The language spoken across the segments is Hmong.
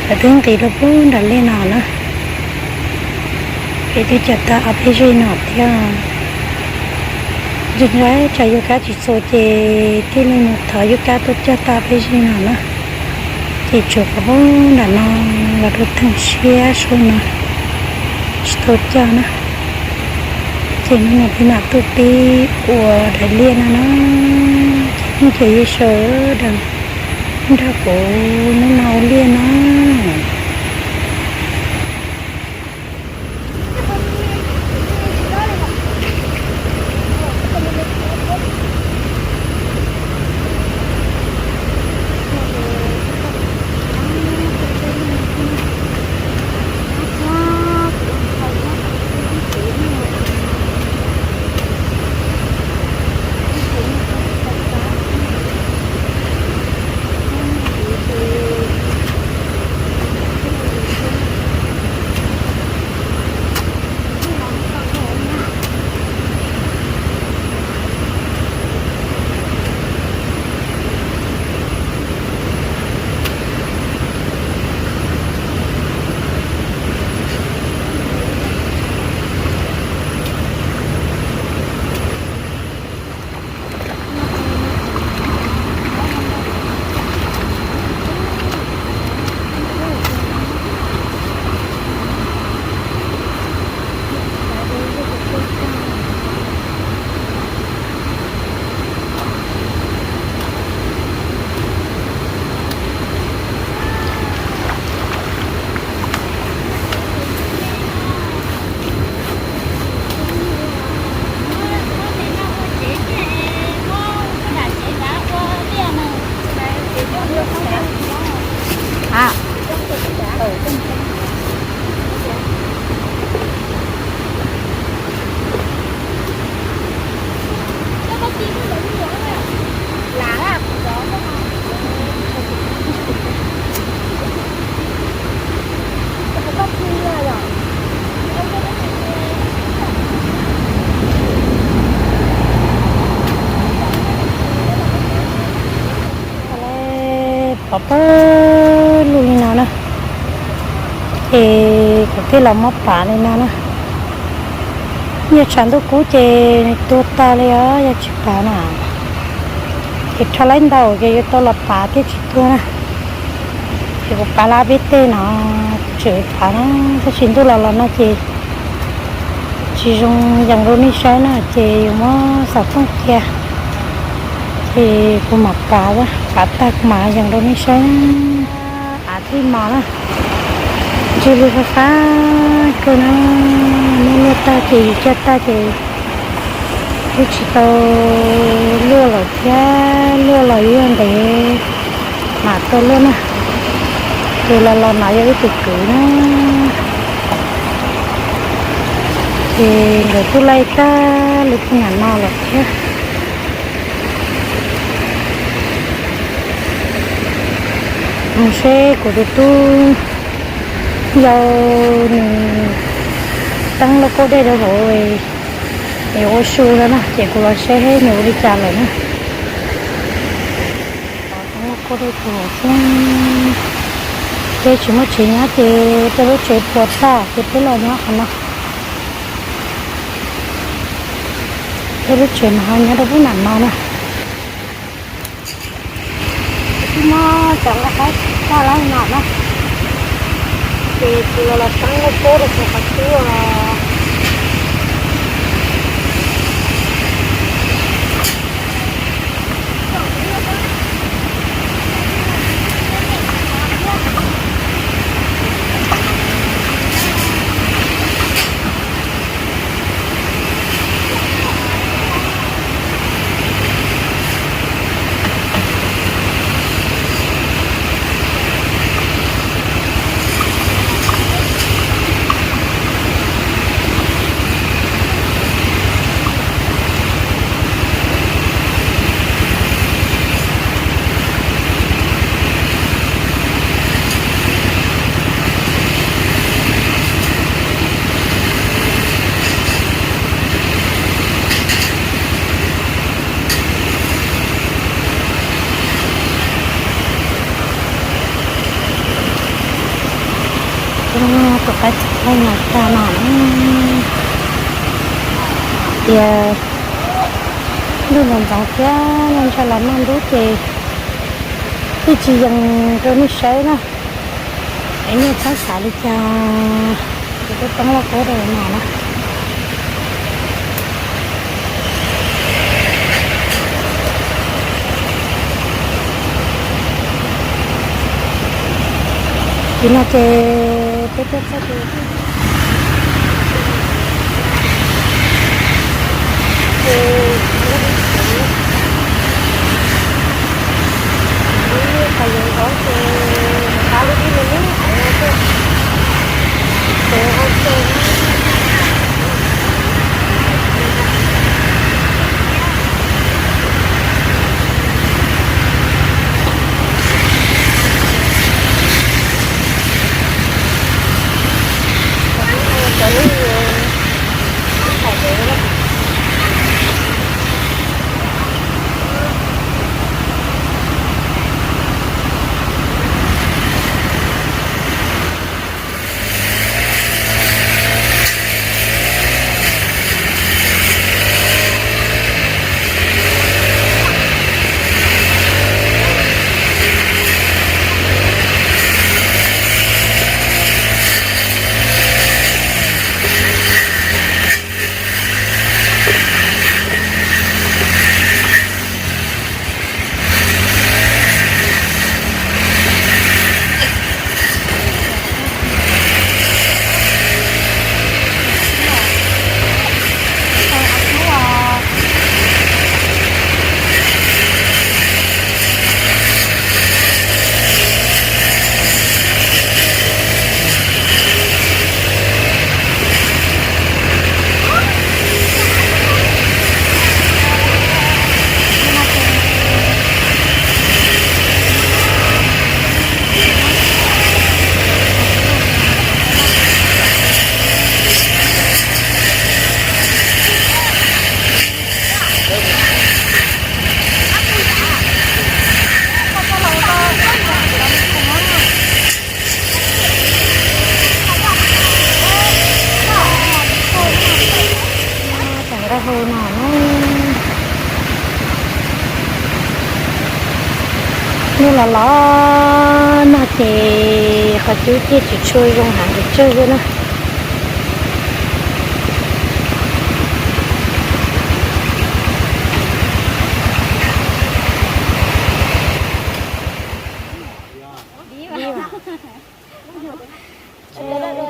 Lawv twb nqis rau pub nram liaj no na, es twb cog tau ob peb zeg no thiab. Ntshai tsam yug kab tsis txhua ces thiaj li mus thov yug kab tuaj cog tau peb zeg no na. Ces tsuas qhov pub nram no los rau theem siab sub no tsis tau cog na. Ces hnub no peb mam tuaj pib ua daim liaj no na. Ces yeej ces yeej sawv daws nrog kuv hnub no ua liaj no. Pov pawg lug li no na, ces kuv thiaj los muab pav li no na. Yog tshav ntuj kub ces nws tuag tag li os, yog tsis pav na. Ces rho laib ntau ces yuav tau los pav thiaj tsis tuag na. Ces kuv pav lawm peb teg no, kuv tseem pav na, tab sis ntuj los los no ces tsis zoo yees rau nej saib na, ces yuav muab xov tooj cia. Ces kuv mam pav, pav tag kuv mam yees rau nej saib. Av thiaj mos na, ntsuj lug fab fab kawg na. Muab luaj tag ces yus coj tag ces twb tsis tau luaj lawm thiab, luaj los yuav ntev mam tau luaj na. Ces los los no yog ib tug kwv na, ces nkawd tuaj laij tag lub puag nram no lawm thiab. Mus seb kuv tus tub yau nws teeb lauj kaub dej rau hauv es ua su no na, ces kuv los seb nws ua li cas lawm na. Teeb lauj kaub dej rau hauv xwb. Peb tsis muaj tsev nyob ces peb lub tsev puas tag ces peb los nyob qhov no. Peb lub tsev mas ho nyob rau puag nram no na. Twb muab cov nqaij qaib tag lawm no na, ces kuv los los teeb lauj kaub rau puag qhov twg os. Tus qaib txhais tes no tag no, tias ntuj ntxoov ntxoov thiab no, ntshe los noj ntub ces twb tsis yees rau nej saib na. Es nej txhob xav li cas, ces kuv poob lauj kaub rau no na. Ces no ces peb tuaj txog ces, ces qhov yuav nkaub ces pab lub ib lub lub hais no tuaj, ces ho ces Tam nqaj hu no na, nej los los no ces qhov cub ciaj tsis tshua zoo heev pes tsawg thiab na.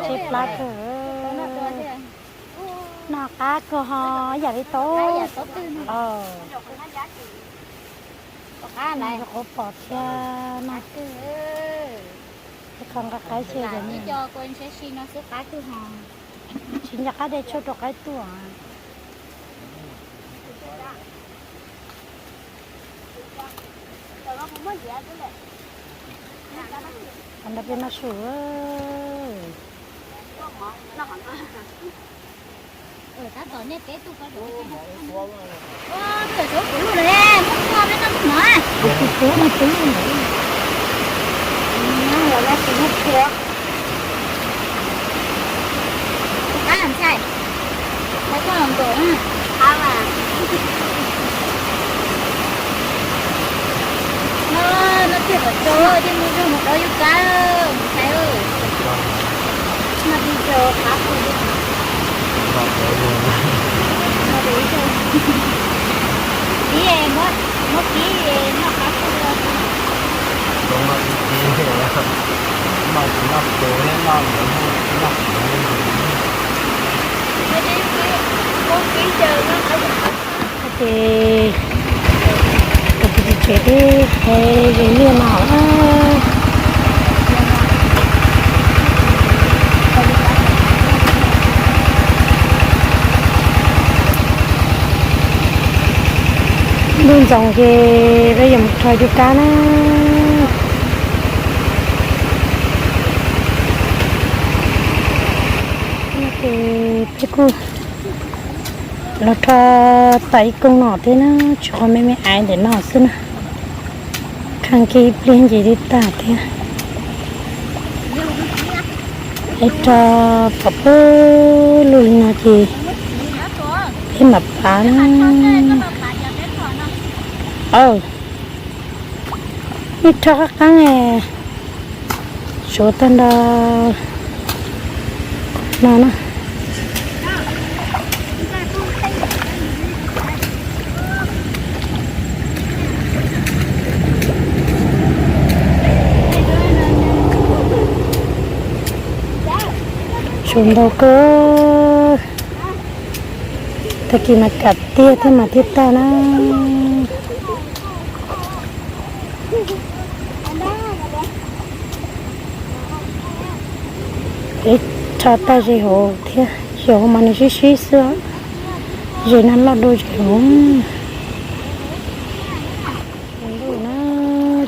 Tseb plab kawg, noj qab kawg ho yam li tau. Qhov pom thiab no, ib qho nqa qaib xwb, tsis nco qab de tshuaj rau qaib tuaj. Qhov no peb noj su. Tab tom nej peb tug ko, kuv lub no, muab txog peb noj lub mov. Kuv tub no tub. Qab ntxhais, qab koj los nkaum na. No, no tiag tom tso, tiag mus zoo mus dov yub kab, ntxhais. No tib co qab kawg li. No tib co. Tib muab, muab kib noj qab kawg li. Muab kib noj tus, noj tus, noj tus. Muab kib caw noj qab kawg. Ces tus pus tsis tsev teb es zoo niaj no. Ntuj ntxoov ces peb yuav mus rho yub kab na. Ces peb kuj los rho tau ib koog no thiab na, tshuav qhov me me aiv ntawm no xwb na. Rho kiag ib pliag nce li tag thiab. Ib rho pov pawg lug li no ces peb mam pav na. Aw, ib rho qab qeeb, suav tag nrho no na. Suav ntau kawg. Tag kis mas kam tiag thiaj mas thiaj tag na. Ib rho tag ze hauv thiab, ze hauv mas nws sib sib xwb, ze no loj dua ze hauv. Ntuj na,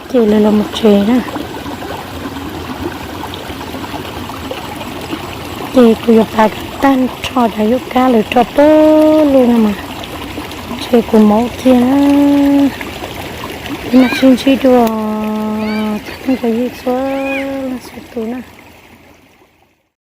ces lawv los mus tsev na. Ces kuv yuav pav tag nrho cov yuv kab lawv rho pawg lug no mas, ces kuv mus ua kiag na. Peb mam sib ntsib dua tsoom phooj ywg txhua leej txhua tus na.